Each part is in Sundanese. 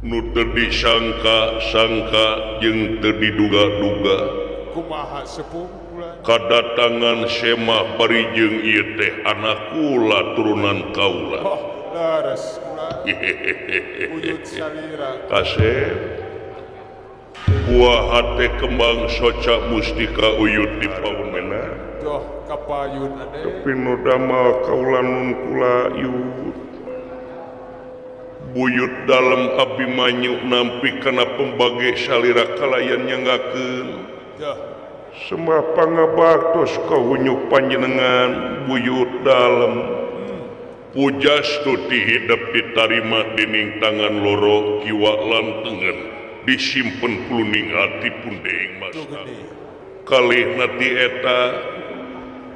Nu teu disangka-sangka jeung teu diduga-duga. Kumaha sepuh kula? Kadatangan Semah bari jeung ieu teh anak kula turunan kaula. Oh, leres kula. Buyut salira. Kasep. Buah hate kembang soca mustika uyut di paunena. Doh kapayun ade. Tapi nu damel kaula nun kula yut. Buyut dalem Abimanyu nampi kana pembage salira kalayan nyanggakeun. Semah pangabaktos kahunyuk panjenengan buyut dalem. Pujastuti hidep ditarima dening tangan loro kiwa lan tengen disimpen kluning ati punding masa. Kalih nati eta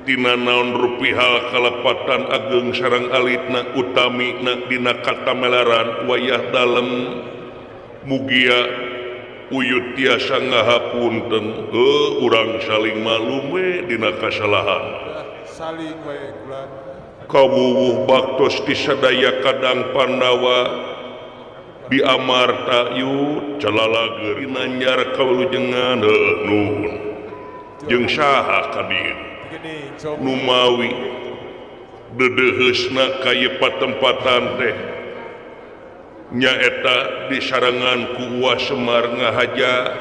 tina naon rupi hal kalepatan ageng sareng alitna utamina dina katamelaran wayah dalem mugia uyut tiasa ngahapunten heuh urang saling maklum we dina kasalahan saling we kula kawuwuh baktos ti sadaya kadang Pandawa di Amarta yut calalager dinanyar kawilujengan heuh nuhun jeung saha ka dieu Numawi dedeheusna ka ieu patempatan teh nyaeta disarengan ku Uwa Semar ngahaja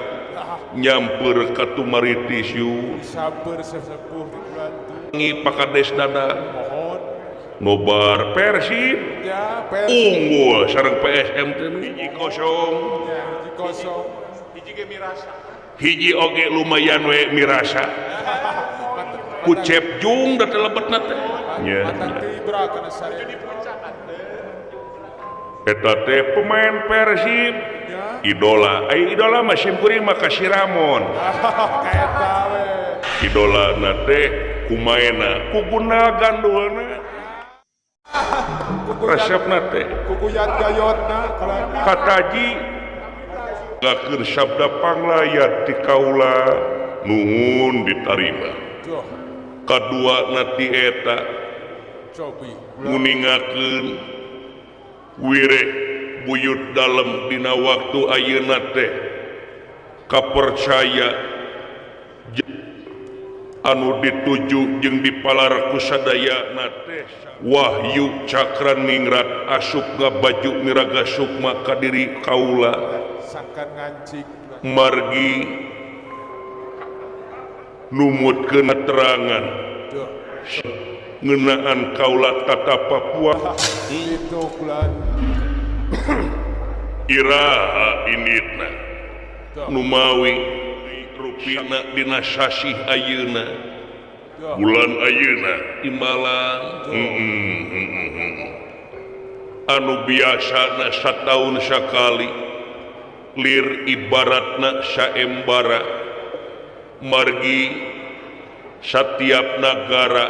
nyamper ka Tumaritis yu disamper sesepuh di kulantu ngi pakades dada mohon nobar Persib ya Persib unggul sareng PSM teh 1-0 ya 1-0 hiji ge mirasa hiji oge lumayan we mirasa kucep jung da teh lebetna teh nya eta teh pemain Persib idola ai idola mah sim kuring mah ka si Ramon idola na teh kumaena kuguna gandulna resepna teh kukuyat gayotna kataji gakeun sabda panglayat ti kaula nuhun ditarima kadua nati eta nguningakeun wire buyut dalem dina waktu ayeuna teh kapercaya anu dituju jeung dipalar ku sadayana teh Wahyu Cakraningrat asup ngabaju miraga sukma ka diri kaula sangkan ngancik margi numutkeun keterangan ngeunaan kaula tata Papua itu kulan iraha inditna numawi rupina dina sasih ayeuna bulan ayeuna imbalan anu biasana sataun sakali lir ibaratna saembara margi satiap nagara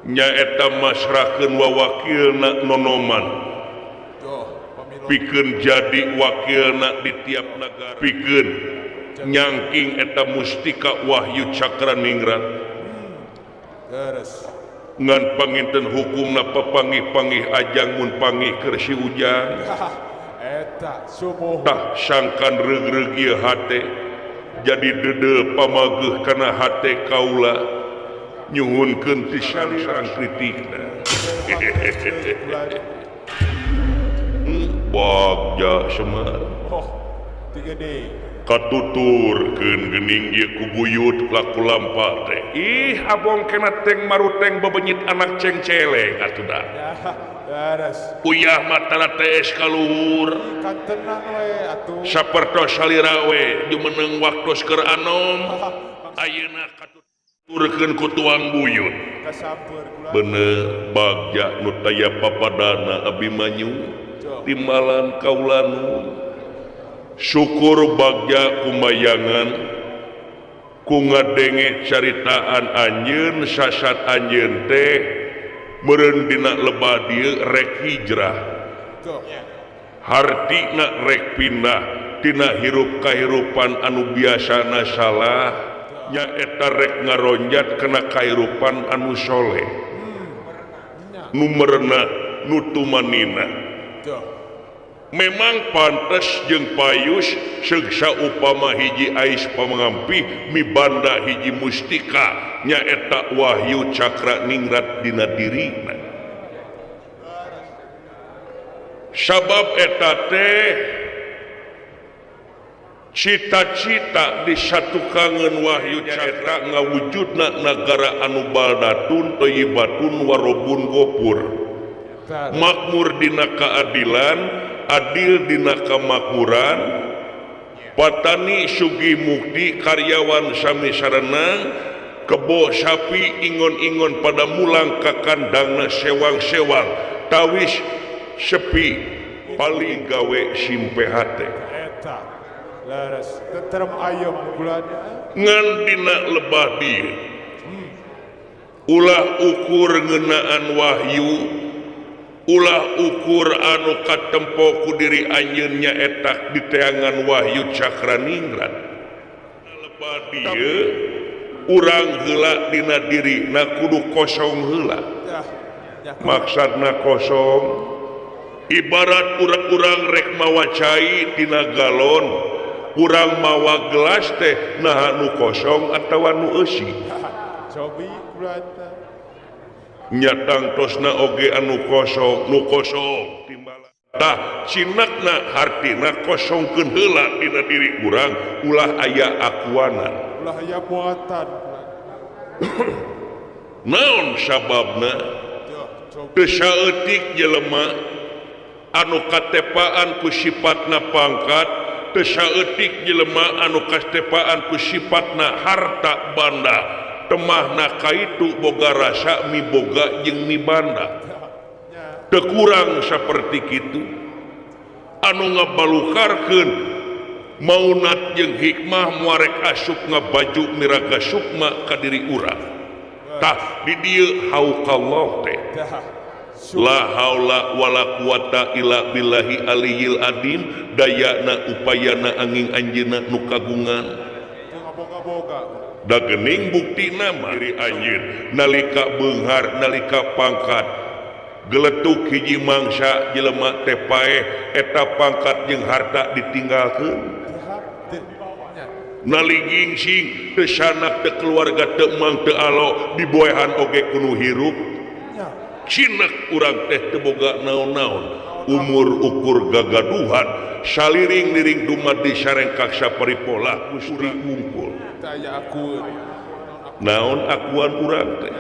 nyaeta masrahkeun wawakilna nonoman pikeun jadi wakilna di tiap nagara pikeun nyangking eta mustika Wahyu Cakraningrat ngan panginten hukumna papanggih-panggih ajang mun panggih keur si Ujang tah sangkan reug-reug ieu hate jadi dede pamageuh kana hate kaula nyuhunkeun ti sareng kritikna bagja Semar katuturkeun geuning ieu ku buyut laku lampah teh ih abong kena teng maruteng bebenyit anak cengceleng atuh da uyah mah tara tees ka luhur sapertos salira we jumeneng waktos keur anom ayeuna katuturkeun ku tuang buyut bener bagja nu taya papadana Abimanyu timbalan kaulanu syukur bagja kumayangan ku ngadenge caritaan anjeun sasat anjeun teh meureun dina lebah dieu rek hijrah hartina rek pindah tina hirup kahirupan anu biasana salah nyaeta rek ngaronjat kana kahirupan anu soleh nu merenah nu tumanina. Memang pantes jeung payus segsa upama hiji ais pangampih mibanda hiji mustika nyaeta Wahyu Cakra Ningrat dina dirina. Sabab eta teh cita-cita disatukangeun Wahyu Cakra ngawujudna nagara anu baldatun thayyibatun warobun gopur, makmur dina keadilan, adil dina kemakmuran, patani sugih mukti, karyawan sami sarenang, kebo sapi ingon-ingon pada mulang ka kandangna sewang-sewang, tawis sepi paling gawe simpe hate. Leres tentrem ayem kulanya. Ngan dina lebah dieu ulah ukur ngeunaan wahyu, ulah ukur anu katempo ku diri anjeun nyaeta diteangan Wahyu Cakra Ningrat. Lebah dieu urang heula dina diri na kudu kosong heula. Maksudna kosong ibarat urang-urang rek mawa cai tina galon, urang mawa gelas teh naha nu kosong atawa nu eusi. Cobi kulata. Nyatang tosna oge anu kosong, nu kosong timbalan. Tah cinakna hartina kosongkeun heula dina diri urang, ulah aya akuanan, ulah aya muatan. Naon sababna? Teu saeutik jelema anu katepaan ku sipatna pangkat, teu saeutik jelema anu katepaan ku sipatna harta banda, temahna kaitu boga rasa miboga jeung mibanda. Teu kurang saperti kitu anu ngabalukarkeun maunat jeung hikmah muarek asup ngabaju miraga sukma ka diri urang. Tah di dieu haukallah teh la haula wala quwata illa billahi aliyil adim, dayana upayana angin anjeunna nu kagungan. Da geuning buktina mah diri anjeun nalika beunghar nalika pangkat geletuk hiji mangsa jelema teh paeh eta pangkat jeung harta ditinggalkeun. Nali gingsing teu sanak teu keluarga teu mang teu alo diboehan oge kudu hirup. Cinak urang teh teu boga naon-naon, umur ukur gagaduhan saliring-liring dumadi sareng kaksa paripola Gusti wungkul. Naon akuan urang teh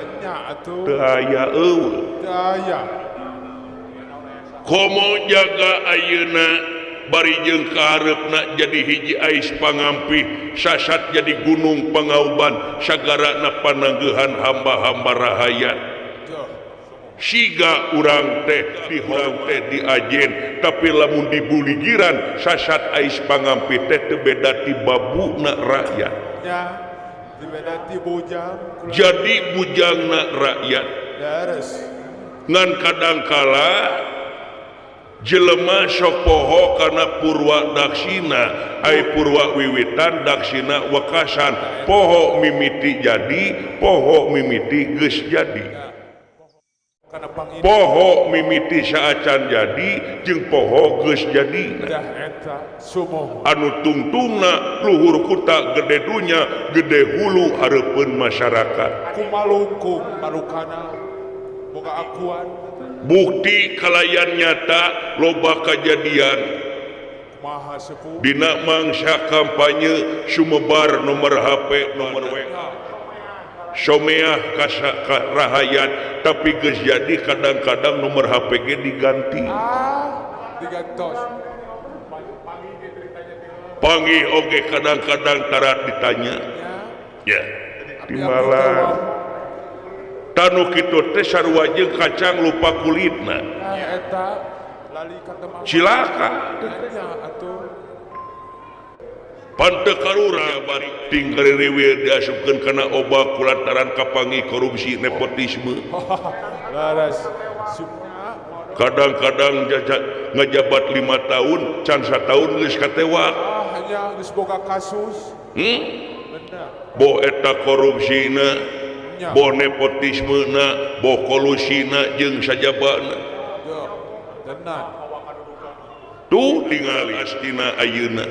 teu aya eueuh. Komo jaga ayeuna bari jeung kahareupna jadi hiji ais pangampih, sasat jadi gunung pangauban, sagarana pananggehan hamba-hamba rahayat. Siga urang teh dihorang teh diajen, tapi lamun dibuligiran sasat ais pangampih teh teu beda ti babuna rakyat. Jadi bujangna rakyat. Ngan kadangkala jelema sok poho kana purwa daksina, ai purwa wiwitan daksina wekasan, poho mimiti jadi, poho mimiti geus jadi, poho mimiti saacan jadi jeung poho geus jadi. Anu tungtungna luhur kuta gede dunya gede hulu hareupeun masyarakat. Kumalungkung marukana boga akuan. Bukti kalayan nyata loba kajadian dina mangsa kampanye sumebar nomor HP nomor WA someah ka rahayat, tapi geus jadi kadang-kadang nomor HP ge diganti. Panggih oge kadang-kadang tara ditanya ya timbalan. Tanu kitu teh sarua jeung kacang lupa kulitna. Cilaka. Panteu karura bari tinggal riweuh diasupkeun kana oba kulantaran kapangi korupsi nepotisme. Kadang-kadang ngajabat 5 tahun, can satahun geus katewak. Hanya geus boga kasus. Boh eta korupsina, boh nepotismena, boh kolusina jeung sajabana. Tuh tingali astina ayeuna.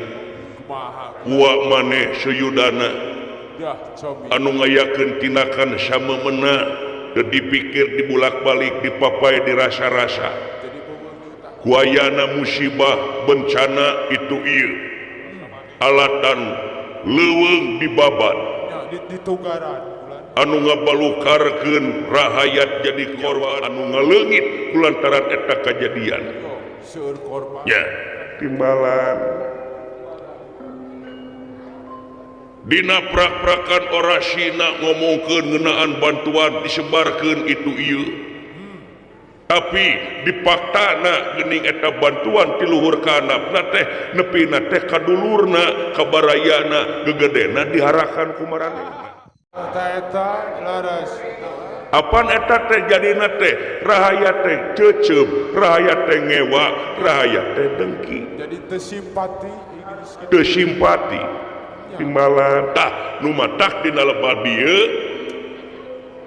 Wa maneh Suyudana anu ngayakeun tinakan samemena teu dipikir dibulak-balik dipapai dirasa-rasa. Kuayana musibah bencana itu ieu. Alatan leuweung dibabat. Anu ngabalukarkeun rahayat jadi korban anu ngaleungit kulantaran eta kajadian. Ya, timbalan. Dina prak-prakan orasina ngomongkeun ngeunaan bantuan disebarkeun itu ieu. Tapi dipaktana geuning eta bantuan ti luhur ka handapna teh nepina teh ka dulurna, ka barayana, gegedena diharakan ku maranehna. Apan eta teh jadina teh rahayat teh ceuceum, rahayat teh ngewa, rahayat teh dengki. Jadi teu simpati, teu simpati. Timbalan tah nu matak dina lebat dieu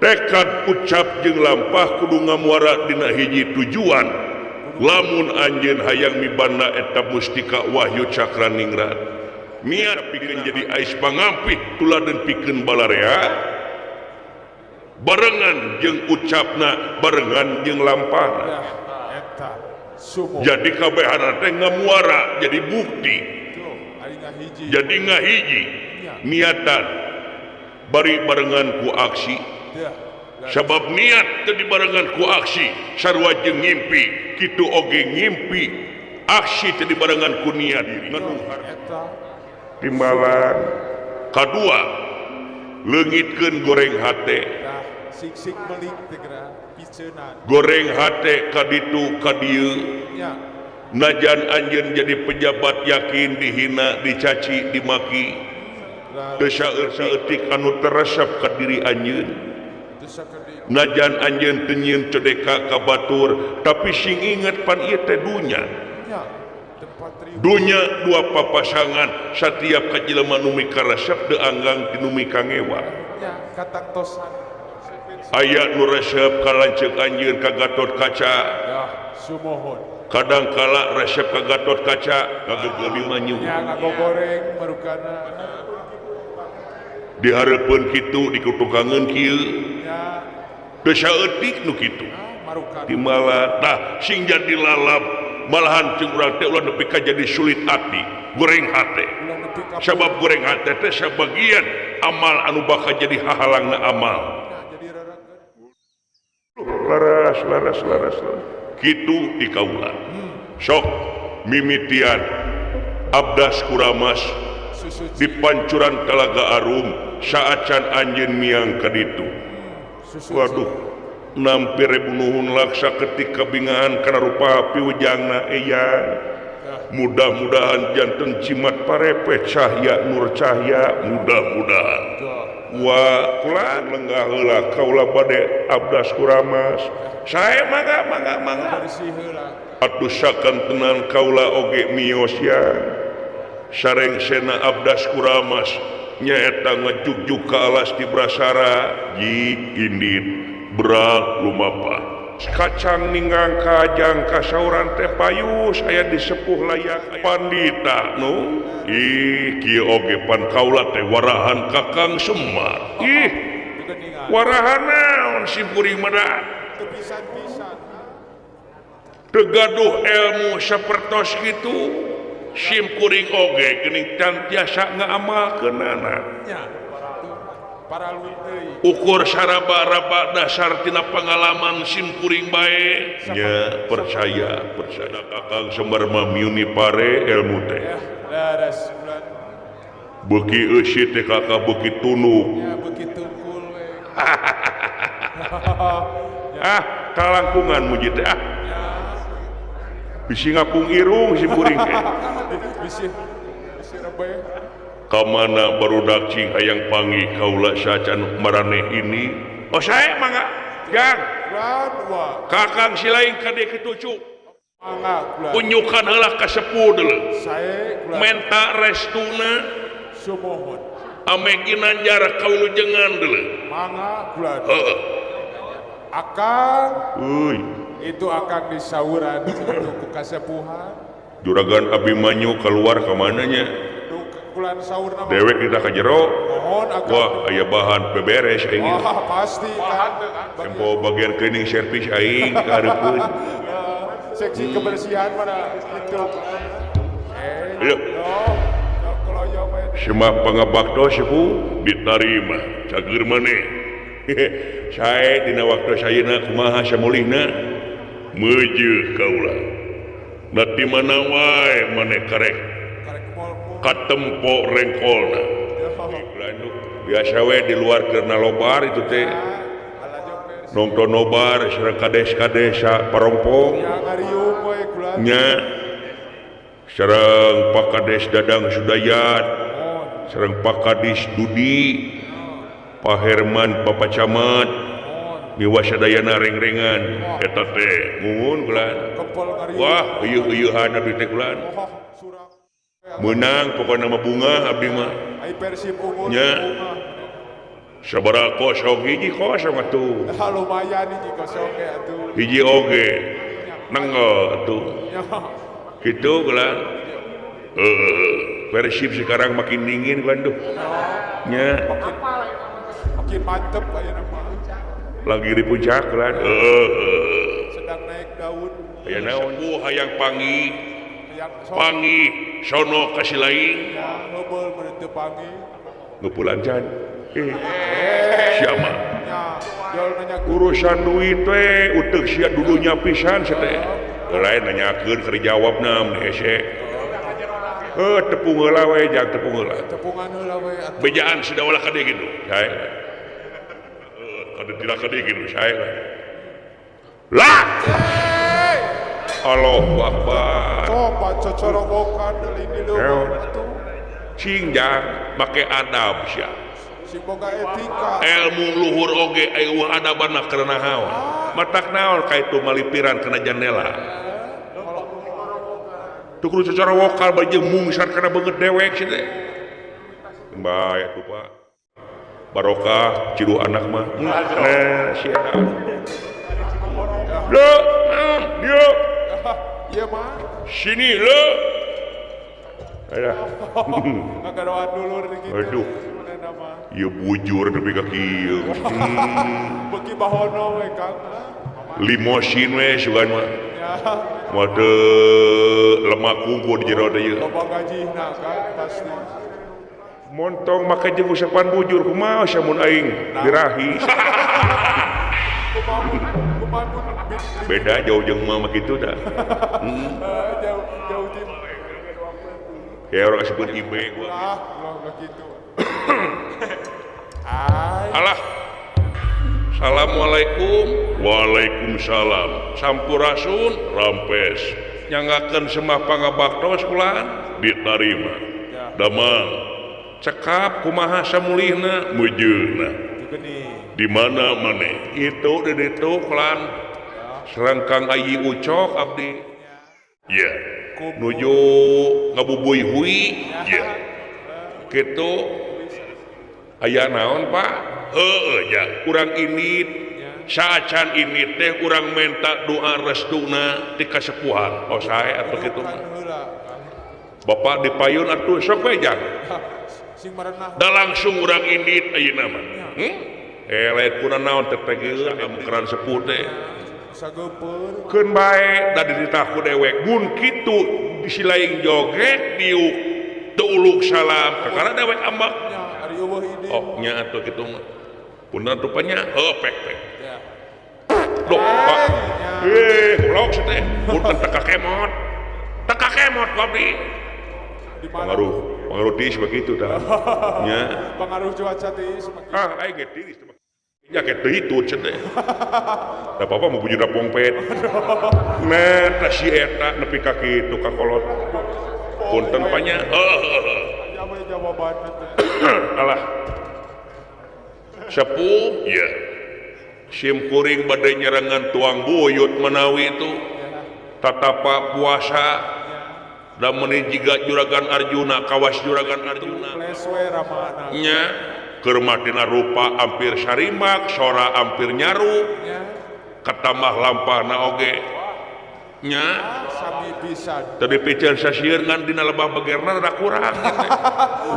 tekad ucap jeung lampah kudu ngamuara dina hiji tujuan. Lamun anjeun hayang mibanda eta mustika Wahyu Cakraningrat. Niat pikeun jadi ais pangampih tuladeun pikeun balarea barengan jeung ucapna barengan jeung lampahna. Jadi kabehana teh ngamuara jadi bukti. Jadi ngahiji niatan bari barengan ku aksi. Sabab niat teu dibarengan ku aksi sarua jeung ngimpi kitu oge ngimpi aksi teu dibarengan ku niat nganuhar timbalan. Kadua leungitkeun goreng hate. Goreng hate ka ditu ka dieu. Najan anjeun jadi pejabat yakin dihina, dicaci, dimaki. Teu saeutik anu teresep ka diri anjeun. Najan anjeun teu nyieun cedeka ka batur, tapi sing inget pan ieu teh dunya. Dunya dua papasangan satiap ka jelema nu mikaresep teu anggang ti nu mikangewa. Aya nu resep ka lanceuk anjeun ka Gatot Kaca. Kadang kala resep ka Gatot Kaca kagegeuli manyu. Dihareupeun kitu dikutukangeun kieu. Teu saeutik nu kitu. Timala tah sing jadi lalap malahan jeung urang teh ulah nepi ka jadi sulit hati, goreng hate. Sabab goreng hate teh sabagian amal anu bakal jadi hahalangna amal. Laras laras laras laras. Kitu di kaula. Sok mimitian abdas kuramas di pancuran Talaga Arum saacan anjeun miang ka ditu. Waduh, nampi rebunuhun laksa ketika bingahan kana rupa piwejangna eyang. Mudah-mudahan janten jimat parepeh cahya nur cahya mudah-mudahan. Wa kula lenggah heula kaula bade abdas kuramas. Sae mangga mangga mangga. Atuh sakantenan kaula oge mios ya. Sareng sena abdas kuramas nyaeta ngajugjug ka alas di Brasara jik indit berat lumapah. Kacang ninggang kajang kasauran teh payus aya disepuh layak pandita nu ih kieu oge pan kaula teh warahan Kakang Semar. Ih warahan naon si kuring mah da teu gaduh ilmu sapertos kitu sim kuring oge geuning can tiasa ngaamalkeunana. Ukur saraba-raba dasar tina pengalaman sim kuring bae nya percaya percaya Kakang Semar mah miuni pare ilmu teh. Beuki eusi teh kakak beuki tunuk. Ah kalangkungan muji teh ah. Bisi ngapung irung si kuring teh. Bisi rebeh. Kamana barudak cing hayang pangi kaula sacan maraneh ini. Oh sae mangga jang. Kakang silaing ka dieu kitucu. Unyukan heula ka sepuh deuleu. Menta restuna. Sumohon. Ame ginanjar kawilujengan deuleu. Mangga kula. Heeh. Akang. Euy. Itu akang di sauran ku kasepuhan. Juragan Abimanyu keluar ke mananya? Dewek kita ka jero. Wah, aya bahan beberes aing. Wah, pasti kan. Tempo bagian cleaning service aing ka hareupeun. Seksi kebersihan mana gitu. Semah pangabaktos sepuh ditarima cager maneh. Sae dina waktu sayeuna kumaha samulihna meujeuh kaula. Da ti mana wae maneh karek katempo rengkolna. Biasa we di luar karena lobar itu teh. Nonton nobar sareng kades-kades parompong. Nya sareng Pak Kades Dadang Sudayat, sareng Pak Kadis Dudi, Pak Herman Bapak Camat, miwasadayana rengrengan eta teh muhun kulan. Wah, eueuh-eueuhan abdi teh kulan. Meunang pokona mah bunga abdi mah. Nya sabaraha kosong hiji kosong atuh. Lumayan hiji kosong ge atuh. Hiji oge nenggel atuh. Gitu kulan. Persib sekarang makin dingin kulan tuh. Nya makin mantep ayeuna mah. Lagi di puncak kulan. Sedang naik daun. Aya naon bu hayang panggih. Panggih sono ka si lain. Ya, heubeul mun teu panggih. Ngupulan can. Siapa? Urusan duit teh uteuk sia dulunya pisan sia teh. Lain nanyakeun keur jawabna mun hese. Heuh tepung heula we jang tepung heula. Tepungan heula we atuh. Bejaan sudah ulah ka dieu kitu. Sae. Kada tidak ka dieu kitu sae. Lah. Allahu Akbar. Coba cocorobokan deui di leuweung atuh. Cing jang make adab sia. Sing boga etika. Ilmu luhur oge eueuh adabanna karena naon. Matak naon ka itu malipiran kana jandela. Tuh kudu cocorowokan bari jeung mungsar kana beungeut dewek sia teh. Bae atuh Pak. Barokah ciduh anak mah. Nah, sia. Lo, dia. Iya mah. Sini lo. Alah. Ngagadoan dulur gitu. Aduh. Ya bujur nepi ka kieu. Beuki bahono we Kang. Limosin we sugan mah. Moal teu lemak kungku di jero teh ieu. Loba gajihna kan pasti. Montong make jeung usapan bujur kumaha sia mun aing birahi. Beda jauh jeung mah kitu dah. Jauh jauh ti. Ya orang sebut IB gua. Lah gitu. Alah. Assalamualaikum. Waalaikumsalam. Sampurasun rampes. Nyanggakeun semah pangabaktos kulaan ditarima. Damang. Cekap kumaha samulihna meujeuna. Di mana maneh? Itu di ditu kulaan. Sareng Kang Ayi Ucok abdi. Ya. Nuju ngabubuy hui. Ya. Kitu aya naon Pak? Heueuh ya, urang indit. Saacan indit teh urang menta doa restuna ti kasepuhan. Oh sae atuh kitu mah. Bapak dipayun atuh sok we jang. Da langsung urang indit ayeuna mah. Lain kuna naon teh pegeun amukeran sepuh teh. Keun bae da dititah ku dewek. Mun kitu disilaing joget diuk teu uluk salam kakara dewek ambak. Oh nya atuh kitu mah. Punten rupanya heuh pek pek. Duh Pak. Goblok sia teh. Punten teka kemot. Teka kemot ku abdi. Pengaruh tiis begitu dah. Nya. Pengaruh cuaca tiis begitu. Ah aing ge tiis. Nya ge teu hitut sia teh. Da papa mau bujurna pongpet. Nah, tah si eta nepi ka kitu ka kolot. Punten panya. Heuh. Alah. Sepuh ya. Sim kuring bade nyerengan tuang buyut menawi itu. Tatapa puasa da meuni jiga Juragan Arjuna kawas Juragan Arjuna. Nya keur mah dina rupa hampir sarimak, sora hampir nyaru. Ketambah lampahna oge. Nya sami pisan. Tadi piceun sasieun ngan dina lebah begerna rada kurang.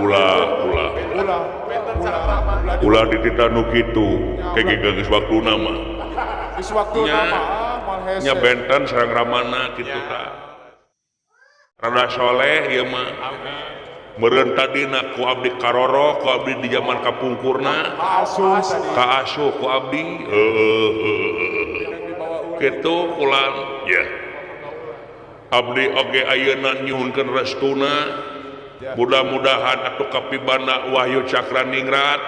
Ulah ulah. Ulah ulah dititah nu kitu. Kege geus waktuna mah. Geus waktuna mah moal hese. Nya benten sareng ramana kitu tah. Rada soleh ieu mah. Meureun tadina ku abdi karoro, ku abdi di zaman kapungkurna. Kaasuh ku abdi. Heueuh. Kitu ulang ya. Abdi oge ayeuna nyuhunkeun restuna. Mudah-mudahan atuh kapibana Wahyu Cakraningrat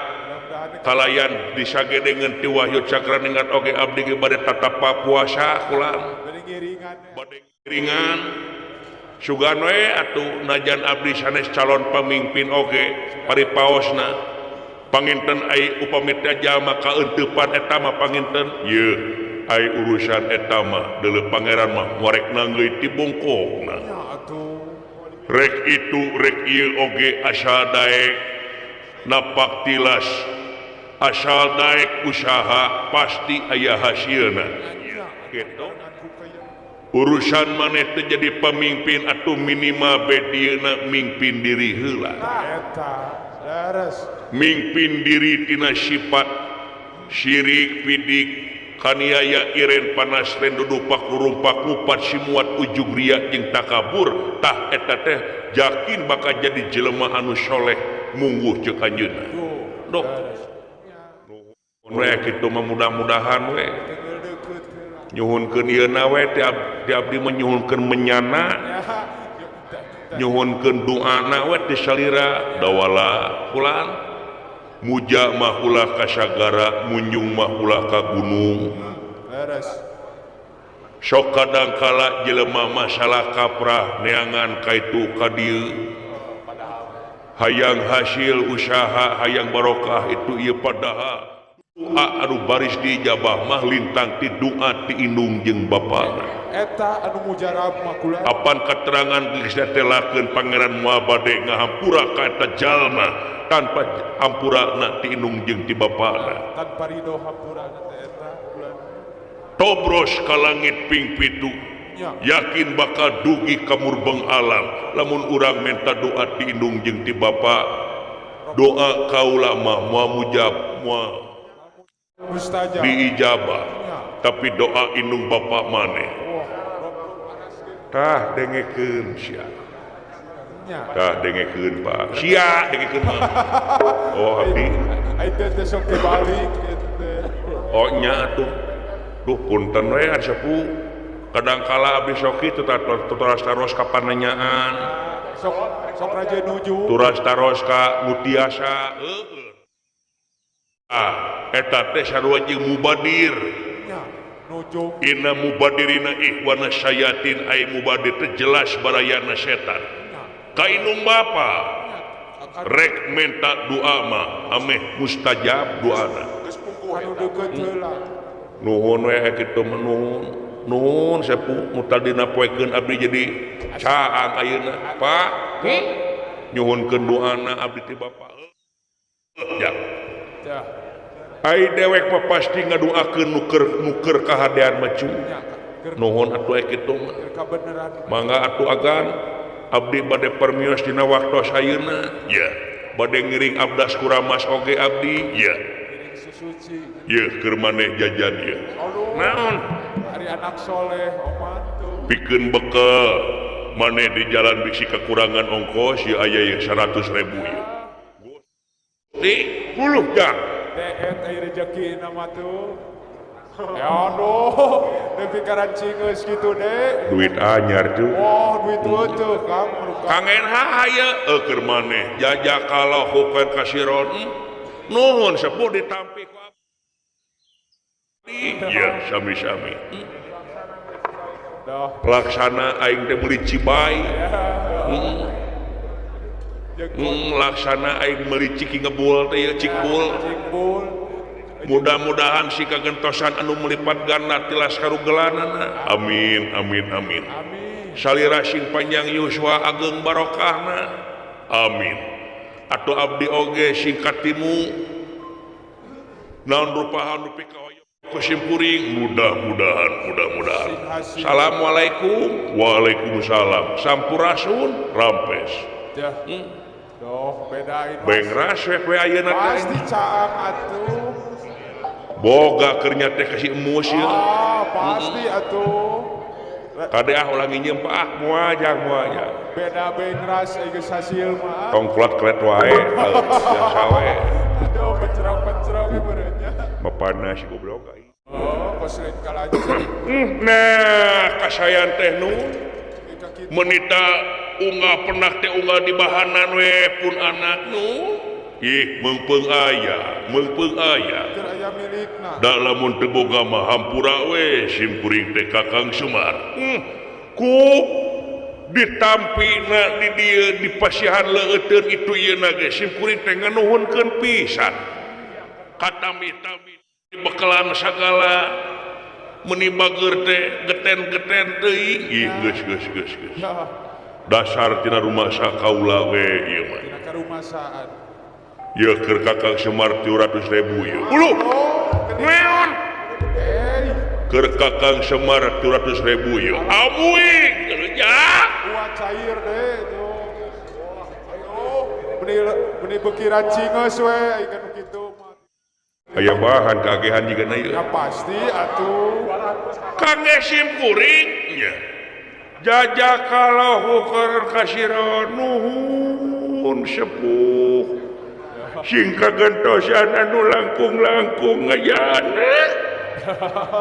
kalayan disagedengeun ti Wahyu Cakraningrat oge abdi ge bade tatapa puasa kulan. Bade ngiringan. Sugan we atuh najan abdi sanes calon pamimpin oge paripaosna panginten ai upami teh jalma kaeuteupan eta mah panginten yeuh ai urusan eta mah deuleu pangeran mah morek nanggeuy ti bongkokna rek itu rek ieu oge asal daek napak tilas asal daek usaha pasti aya hasilna kitu. Urusan maneh teh jadi pemimpin atau minimal bedieuna mingpin diri heula. Eta leres. Mingpin diri tina sifat syirik, pidik, kaniaya, iren, panas, rendudu, pakurumpak, ngupat, simuat, ujug, ria jeung takabur. Tah eta teh yakin bakal jadi jelema anu soleh mungguh ceuk anjeunna. Duh. Nuhun we kitu mah mudah-mudahan we. Nyuhunkeun ieu na we ti abdi mah nyuhunkeun menyana nyuhunkeun doana we ti salira dawala kulan muja mah ulah ka sagara munjung mah ulah ka gunung sok kadangkala jelema masalah kaprah neangan ka itu ka dieu hayang hasil usaha hayang barokah itu ieu padahal doa anu baris diijabah mah lintang ti doa ti indung jeung bapana eta anu mujarab mah kula apan keterangan geus ditelakeun pangeran moal bade ngahampura ka eta jalma tanpa hampurana ti indung jeung ti bapana tanpa ridho hampurana teh eta kula tobros ka langit ping pitu yakin bakal dugi ka murbeng alam lamun urang menta doa ti indung jeung ti bapa doa kaula mah moal mujab moal diijabah tapi doa indung bapak maneh tah dengekeun sia tah dengekeun Pak sia dengekeun mah oh abdi ai teh sok dibalik teh oh nya atuh duh punten we sepuh kadangkala abdi sok kitu tah turas taros ka pananyaan sok sok raja nuju turas taros ka nu tiasa heueuh ah eta teh sarua jeung mubadir inna mubadirina ikhwana syayatin ai mubadir teh jelas barayana setan ka indung bapa rek menta doa mah ameh mustajab doana nuhun we kitu mah nuhun nuhun sepuh nu tadina poekeun abdi jadi caang ayeuna Pak nyuhunkeun doana abdi ti bapa ya ai dewek mah pasti ngadoakeun nuker kahadean mah cu nuhun atuh kitu mah mangga atuh agan abdi bade permios dina waktos ayeuna ya bade ngiring abdas kuramas oge abdi ya ye keur maneh jajan ieu naon ari anak soleh omat tuh pikeun bekel maneh di jalan bisi kekurangan ongkos ieu aya ieu 100.000 ieu di puluh jam deet ai rezeki nama tuh ya aduh nepi ka cingeus kitu deh duit anyar tuh wah duit tuh Kang kangen haye keur maneh jajakallahu khairan kasiron nuhun sepuh ditampi ku abdi ya sami-sami laksana aing teh meuli cibay laksana aing meuli ciki ngebul teh ieu cikbul. Mudah-mudahan si kagentosan anu melipat ganda tilas karugelanana. Amin amin amin. Salira sing panjang yuswa ageng barokahna. Amin. Atuh abdi oge sing katimu naon rupahan nepi ka Ku simkuring mudah-mudahan mudah-mudahan. Assalamualaikum. Waalaikumsalam. Sampurasun rampes. Doh bedain. Bengras we ayeuna teh. Pasti caang atuh. Boga keur nya teh kasih emus ieu. Ah, pasti atuh. Kade ah ulah nginjem Pak ah moal jang moal jang. Beda bengras geus hasil mah. Tong kulat-kelet wae. Biasa we. Aduh pecerong-pecerong meureun nya. Mapana si goblok aing. Oh, kos lain kalanceng. Nah, kasayan teh nu menita unggah pernah teh unggah di bahanan we pun anak nu. Ih, meungpeung aya, meungpeung aya. Keur aya milikna. Da lamun teu boga mah hampura we simkuring teh Kakang Semar. Ku ditampina di dieu di pasihan leueuteun itu ieu na ge simkuring teh nganuhunkeun pisan. Katami-tami bekalan sagala meni bager teh geten-geten teuing. Ih, geus geus geus geus. Dasar tina rumasa kaula we ieu mah. Tina karumasaan. Ieu keur Kakang Semar 300.000 ieu. Uluh. Neon. Keur Kakang Semar 300.000 ieu. Amuing ya. Wah cair deh tuh. Aduh, meni meni beukiran cingeus we ieu nu kitu mah. Aya bahan kagehan jiga na ieu. Ya pasti atuh. Kangge simkuring nya. Jajakallahu khairan kasiran nuhun sepuh. Sing kagentosan anu langkung-langkung ngajaan.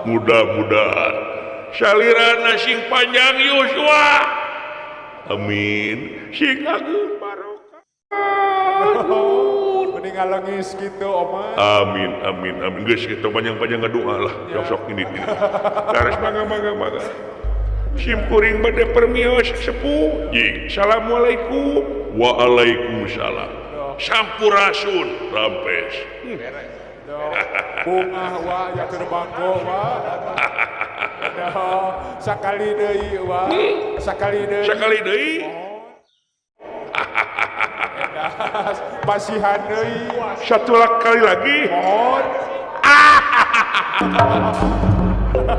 Mudah-mudahan salirana sing panjang yuswa. Amin. Sing agung barokah. Mending ngalengis gitu oma. Amin amin amin. Geus kitu panjang-panjang ngadoa lah. Sok ini. Laras mangga mangga mangga. Simkuring bade permios sepuh. Jing. Assalamualaikum. Waalaikumsalam. Sampurasun rampes. Bunga wa ya keur bangko wa. Sakali deui wa. Sakali deui. Sakali deui. Pasihan deui. Satu kali lagi. Mohon.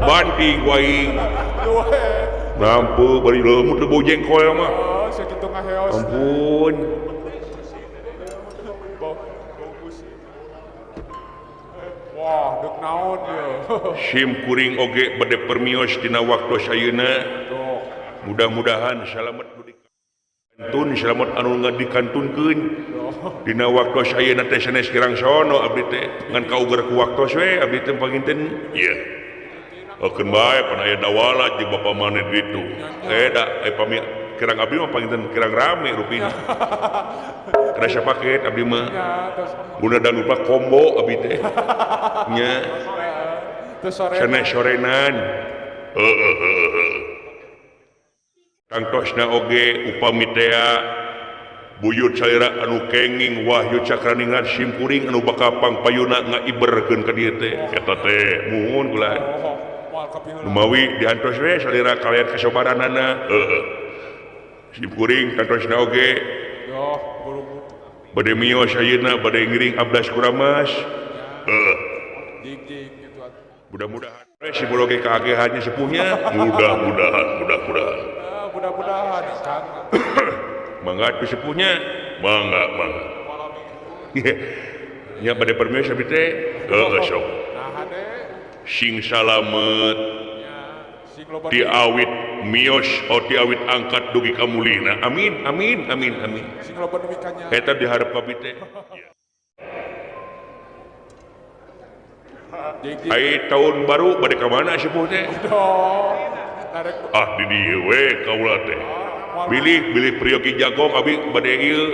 Banting waing. Nampu bari leumeut teu bau jengkol mah. Oh, sakitu ngaheos. Ampun. Wah, dek naon ieu. Sim kuring oge bade permios dina waktu ayeuna. Mudah-mudahan salamet nu dikantun, salamet anu ngadikantunkeun. Dina waktu ayeuna teh sanes kirang sono abdi teh ngan kauger ku waktos we abdi teh panginten. Ieu. Okeun bae pan aya dawala jeung bapa maneh ditu. Da pami kirang abdi mah panginten kirang rame rupina. Kerasa paket abdi mah. Bunda dan lupa combo abdi teh. Nya. Sanes sorenan. Heeh. Tangtosna oge upami tea buyut salira anu kenging Wahyu Cakraningrat simkuring anu bakal pangpayuna ngaiberkeun ka dieu teh. Eta teh muhun kula. Lumawi diantos we salira kalian kasobaranana. Heeh. Simkuring tangtosna oge bade mios ayeuna bade ngiring abdas kuramas. Heeh. Mudah-mudahan si oge kaagehannya sepuhnya. Mudah-mudahan, mudah-mudahan. Mudah-mudahan Kang. Mangga atuh sepuhnya. Mangga, mangga. Nya bade permios abdi teh. Heeh sok. Sing salamet diawit mios oh diawit angkat dugi ka mulihna. Amin amin amin amin. Sing loba dumikannya. Eta diharep abdi teh. Ai tahun baru bade ka mana sepuh teh? Ah di dieu we kaula teh. Bilih bilih priyogi jagong abi bade ieu.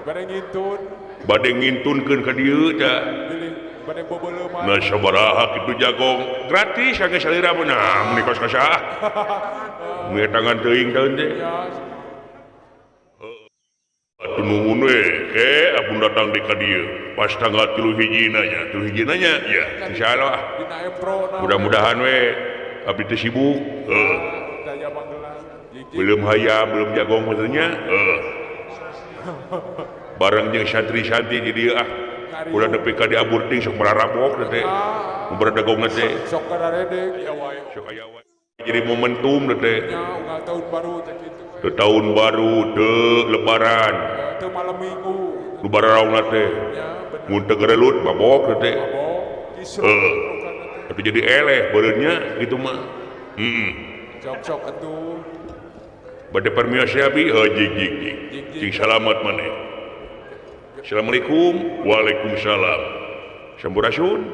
Bade ngintun. Bade ngintunkeun ka dieu tah. Bade bobeleuman. Nah sabaraha kitu jagong gratis kangge salira mah nah meuni kos ka saha. Meuni tangan teuing taun teh. Atuh nuhun we ke abun datang di ka dieu. Pas tanggal 3 hijina nya, 3 hijina nya ya insyaallah. Mudah-mudahan we abdi teh sibuk. Heeh. Belum hayam, belum jagong maksudnya. Heeh. Bareng jeung santri-santri di dieu ah. Ulah nepi ka diaburting sok mararabok teh. Berdagong teh. Sok kararedeg aya wae. Sok aya wae. Jadi momentum teh. Nya unggal tahun baru teh kitu. Teu tahun baru teu lebaran. Teu malam minggu. Nu bararaungna teh. Mun teu gerelut mabok teh. Mabok. Heeh. Tapi jadi eleh beureunnya gitu mah. Heeh. Sok-sok atuh. Bade permios abi heuh jig jig jig. Cing salamet maneh. Assalamualaikum. Waalaikumsalam. Sampurasun.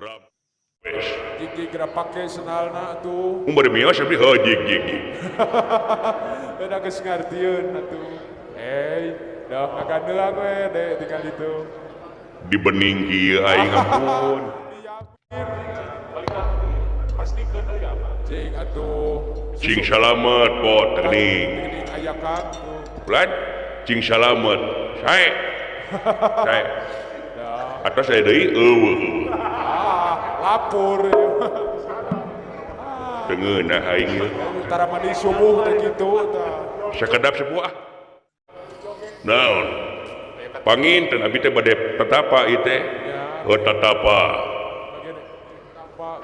Rampes. Jig jig pake senalna atuh. Mun bade mios abi heuh jig jig jig. Beda geus ngartieun atuh. Eh, dah ngagandelang we deh tinggal itu. Dibening kieu aing ampun. Cing atuh. Cing salamet pot geuning. Ayakan. Ulan cing salamet. Sae. Sae. Atas saya deui eueuh. Ah, lapor. Teu ngeunah aing ieu. Tara mandi subuh teh kitu tah. Sakedap sepuh ah. Naon? Panginten abi teh bade tatapa ieu teh. Heuh tatapa.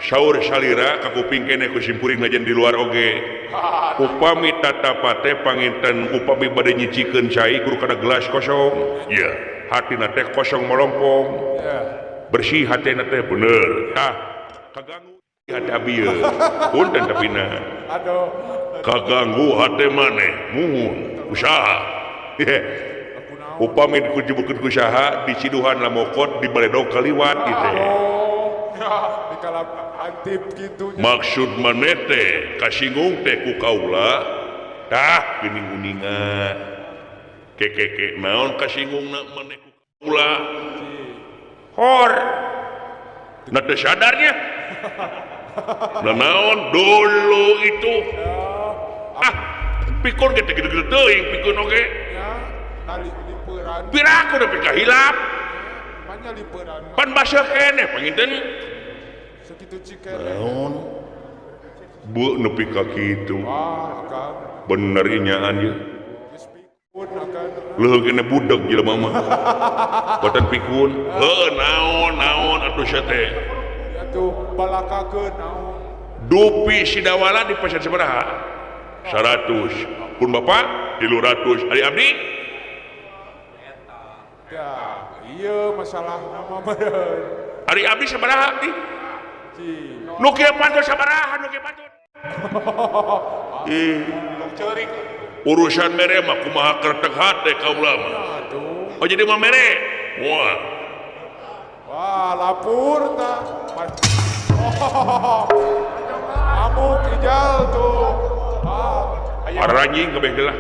Saur salira ka kuping keneh ku simpuring najan di luar oge. Upami tatapa teh panginten upami bade nyicikeun cai kudu kana gelas kosong. Iya, hatina teh kosong melompong. Bersih hatina teh bener. Tah, kaganggu hati abi ieu. Punten tapina. Aduh. Kaganggu hate maneh, muhun usaha. Upami dikujibukeun ku saha diciduhan lamokot dibaledog kaliwat kitu. Maksud maneh teh kasinggung teh ku kaula tah geuning uninga kekeke naon kasinggungna maneh ku kaula hor na teu sadarnya na naon dulu itu ah pikun ge teh gede-gede teuing pikun oge piraku nepi ka hilap pan baseuh keneh panginten naon bu nepi ka kitu bener inyaan ieu leuheung keneh budeg jelema mah batan pikun heuh naon naon atuh sia teh atuh balakakeun naon dupi sidawala di pasar sabaraha 100 pun bapak 300 ari abdi ya ieu masalah nama meureun ari abdi sabaraha abdi nu kieu patut sabaraha nu kieu patut ceurik urusan mere mah kumaha kertek hate kaula mah oh jadi mah mere wah wah lapur tah amuk ijal tuh aranjing kabeh gelah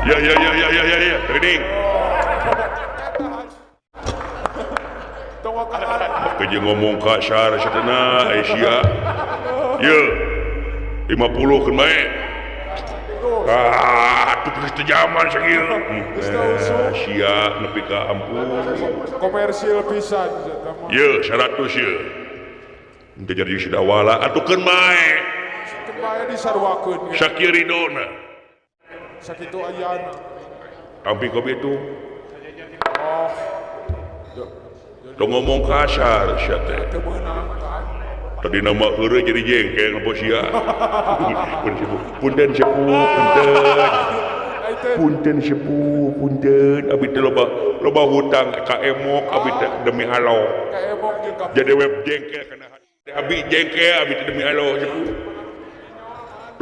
ya ya ya ya ya ya ya geuning Oke ngomong kasar satena Asia ye 50 keun bae ah atuh geus teu jaman sakieu sia nepi ka ampun komersil pisan ye 100 ye teu jadi sidawala atuh keun bae keun bae disaruakeun sakieu ridona sakitu ayana tampi kopi itu oh tong ngomong kasar sia teh tadi nama heureuy jadi jengkel apa sia punten sepuh punten punten sepuh punten abi teh loba loba hutang ka emok abi teh demi Allah jadi web jengkel kana abi jengkel abi teh demi Allah sepuh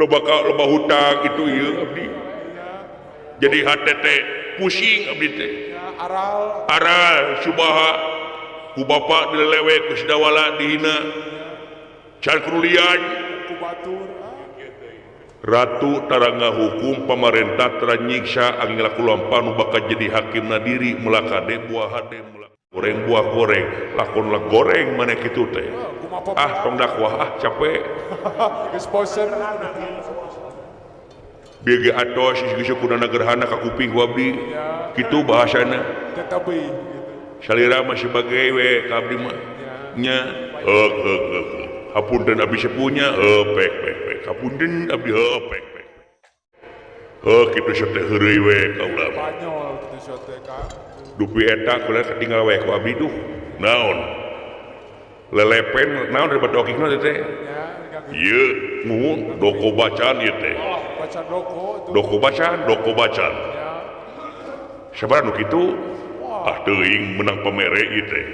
loba ka loba hutang itu ieu abdi jadi hate teh pusing abdi teh aral aral subaha ku bapak dilelewek ku sidawala dihina can kurulian Ratu tarangga hukum pamarentah tara nyiksa angin laku lampah nu bakal jadi hakim na diri melakade buah hade melak goreng buah goreng lakon lah goreng mana kitu teh ah tong dakwah ah capek geus bosen bieu ge atos geus kudana gerhana ka kuping ku abdi kitu bahasana salira mah sebagai we ka abdi mah nya heuk heuk heuk hapunten abdi sepunya heuh pek pek pek hapunten abdi heuh pek pek heuh kitu sia teh heureuy we kaula mah banyol kitu sia teh ka dupi eta kula katinggal we ku abdi duh naon Lelepen naon ribet dokikna teh. Ieu muhun doko bacaan ieu teh. Doko bacaan, doko bacaan. Sabaraha nu kitu? Ah teuing menang pamere ieu teh.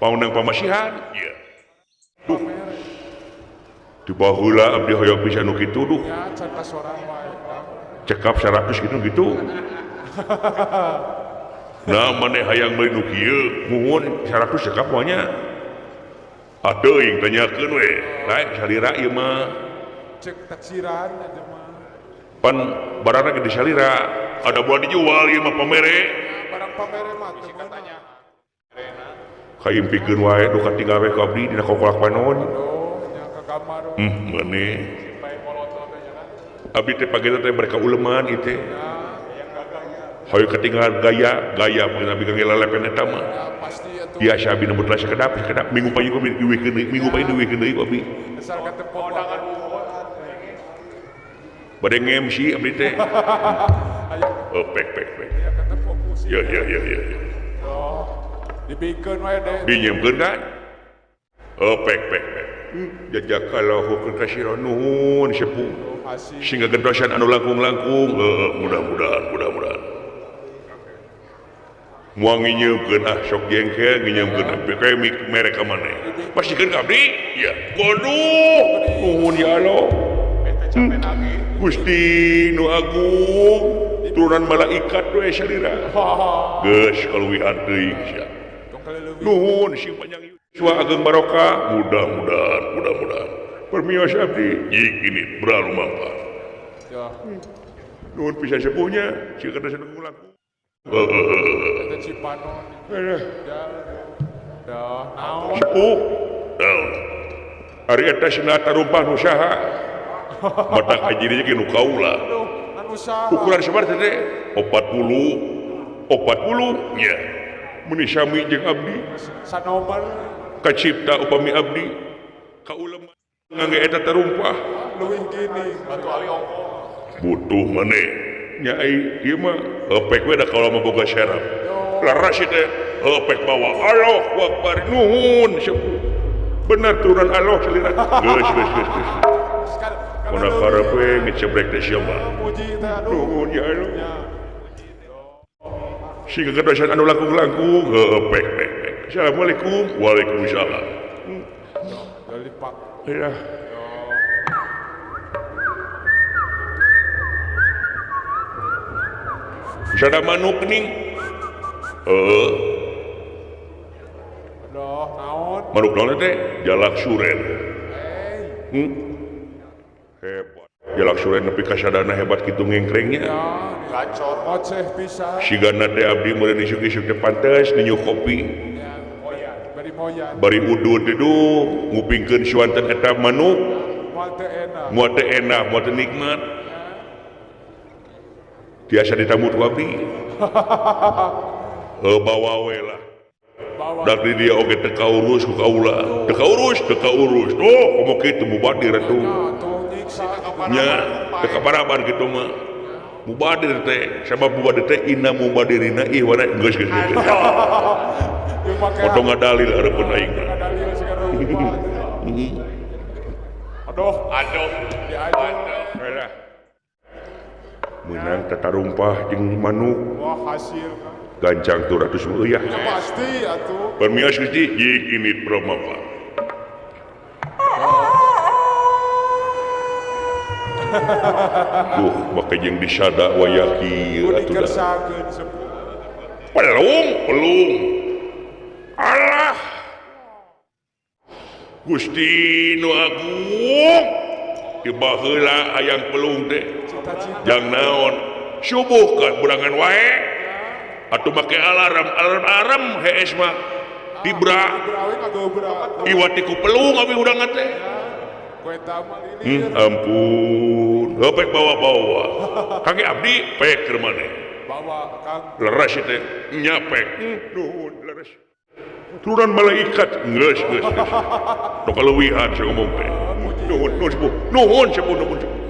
Paunang pamasihan? Ieu. Duh. Di baheula abdi hoyong bisa nu kitu duh. Cekap 100 gitu gitu. Nah maneh hayang meuli nu kieu muhun 100 cekap mah nya. Ah teuing tanyakeun we. Lain salira ieu mah. Cek taksiran eta mah. Pan barangna ge salira, ada buat dijual ieu mah pamere. Barang pamere mah teu katanya. Kaimpikeun wae duka tinggal we ku abdi dina kokolak panon. Maneh. Abdi teh pageta teh mereka uleman ieu teh. Hayu ketinggalan gaya, gaya mungkin abdi kangge lelepen eta mah. Biasa abdi nembut lah sakedap, sakedap minggu pagi ku diwikeun deui, minggu pagi diwikeun deui ku abdi. Bade nge-MC abdi teh. Oh, pek pek pek. Ya ya ya ya. Dibikeun wae deh. Dinyemkeun kan? Oh, pek pek pek. Jazakallahu khairan nuhun sepuh. Sehingga gentosan anu langkung-langkung, mudah-mudahan, mudah-mudahan. Moal nginyeumkeun ah sok jengkel nginyeumkeun kayak merek ka maneh. Pastikeun ka abdi? Ya. Waduh, nuhun ya Allah. Gusti nu agung, turunan malaikat we salira. Geus kaluwihan teuing sia. Nuhun sing panjang yuswa ageng barokah, mudah-mudahan, mudah-mudahan. Permios abdi, jik ini berlalu mampa. Nuhun pisan sepuhnya, sing kada seneng laku. Sepuh, naon? Ari eta cenah tarumpah nu saha? Matak hajirnya ge nu kaula. Ukuran sabaraha teh? 40. 40 nya. Meuni sami jeung abdi. Sanomor kacipta upami abdi. Kaula ngangge eta tarumpah. Leuwih gini, batu ali ongko. Butuh maneh. Nya ai ieu mah hepek we da kaula mah boga serap. Leres ieu teh hepek bawa Allahu Akbar nuhun sepuh. Bener turunan Allah salira. Geus geus geus geus. Mana karep we ngecebrek teh sia mah. Nuhun ya Allah. Sing kedosan anu langkung-langkung heuh pek pek pek. Assalamualaikum. Waalaikumsalam. Ya. Sada manuk ning. Heeh. Aduh, naon? Manuk naon teh? Jalak suren. Hebat. Jalak suren nepi ka sadana hebat kitu ngengkrengnya. Gacor oceh pisan. Sigana teh abdi meureun isuk-isuk teh pantes ninyu kopi. Bari udud teh duh ngupingkeun suanten eta manuk. Moal teu enak. Moal teu enak, moal teu nikmat. Tiasa ditamut ku abdi. Bawa we lah. Dak di dia oge teu kaurus ku kaula. Teu kaurus, teu kaurus. Tuh komo kitu mubadir atuh. Nya teu kabaraban kitu mah. Mubadir teh, sabab mubadir teh inna mubadirina ihwana geus geus geus. Potong ngadalil hareupeun aing. Aduh, aduh. Aduh. Menang tatarumpah jeung manuk. Wah, hasil. Gancang tuh ratus ya. Pasti atuh. Permios Gusti, jik ini promapa. Duh, make jeung disada wayah kieu atuh dah. Pelung, pelung. Allah. Gusti nu agung. Di baheula hayang pelung teh. Jang naon? Subuh kan burangan wae. Atuh make alarm, alarm hees mah. Dibra. Iwati ku pelung abi udangan teh. Ampun, hepek bawa-bawa. Kangge abdi pek keur maneh. Bawa Kang. Leres teh nya pek. Nuhun leres. Turunan malaikat geus geus geus. Nu kaleuwihan saya ngomong teh. Nuhun nuhun sepuh. Nuhun sepuh nuhun sepuh.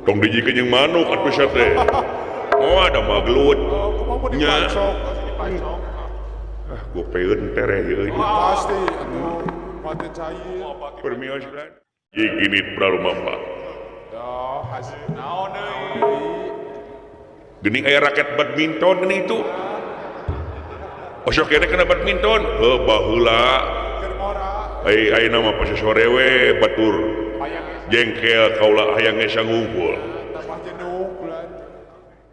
Tong dijikeun jeung manuk atuh sia teh. Oh ada maglut. Nya. Ah gopeun tereh ieu. Pasti atuh mate cair. Permios kan. Gini pralumampa. Dah hasil naon deui. Geuning aya raket badminton geuning itu. Osok kene kana badminton. Heuh baheula. Ai ayeuna mah pas sore we batur. Jengkel kaula hayang ge sangumpul. Tambah jenuh bulan.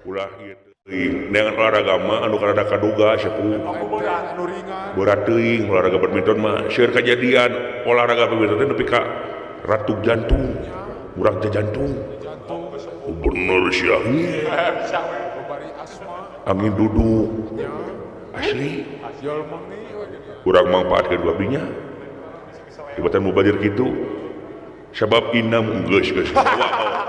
Ulah gitu. Dengan olahraga mah anu karada kaduga sepuh. Berat teuing olahraga badminton mah seueur kajadian olahraga badminton teh nepi ka ratu jantung, murag jantung. Oh, bener sia. Angin duduk. Asli. Kurang mangfaatkeun dua binya. Tibatan mubadir kitu. Sabab inam geus geus bawa bawa.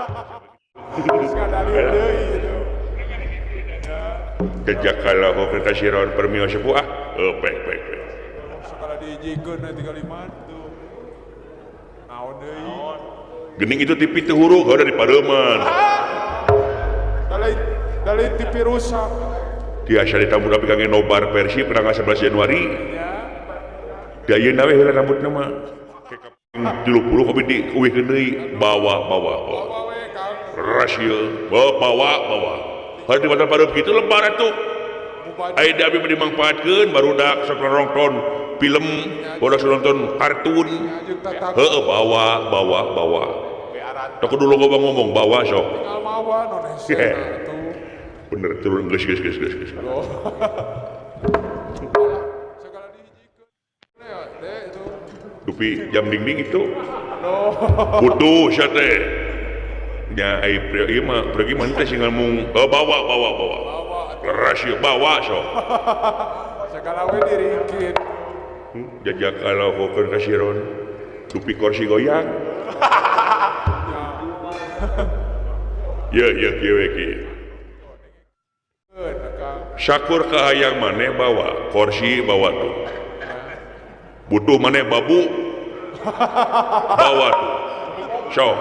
Jajak kalau ka siron permio sepuh ah pek pek pek. Sakala diijikeun 35 tuh. Naon deui? Geuning itu TV teu hurug heuh di pareuman. Dalai TV rusak. Tiasa ditambur tapi kangge nobar Persib tanggal 11 Januari. Da ayeuna we heula rambutna mah. 30 kopi diuwihkeun deui bawa bawa. Rasio bawa bawa. Hari di pasar pareup kitu lebar atuh. Aya di abi mah dimangfaatkeun barudak sok nonton film, barudak sok nonton kartun. Heueuh bawa bawa bawa. Teu kudu loba ngomong bawa sok. Tinggal mawa non hese atuh. Bener turun geus geus geus geus. Dupi jam dinding itu. Butuh sia teh. Nya ai ieu mah pergi mah teh sing ngomong bawa bawa bawa. Rasio bawa sok. Sagala we diringkit. Jajak kalau hokeun ka siron dupi kursi goyang. Ye ye kieu we kieu. Syakur kahayang maneh bawa kursi bawa tuh. Butuh maneh babu bawa tuh. Sok.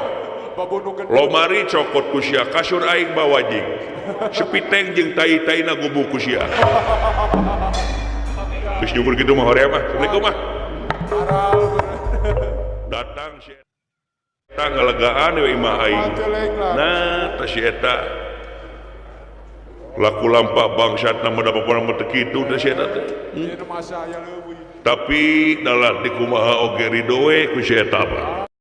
Lomari cokot ku sia kasur aing bawa jeung sepiteng jeung tai-taina gubuk ku sia. Geus nyukur kitu mah hoream ah. Assalamualaikum ah. Datang si eta ngalegaan we imah aing. Nah, teh si eta laku lampa bangsatna mah da pokona mah teu kitu teh si eta teh. Tapi dalah dikumaha oge rido we ku si eta mah.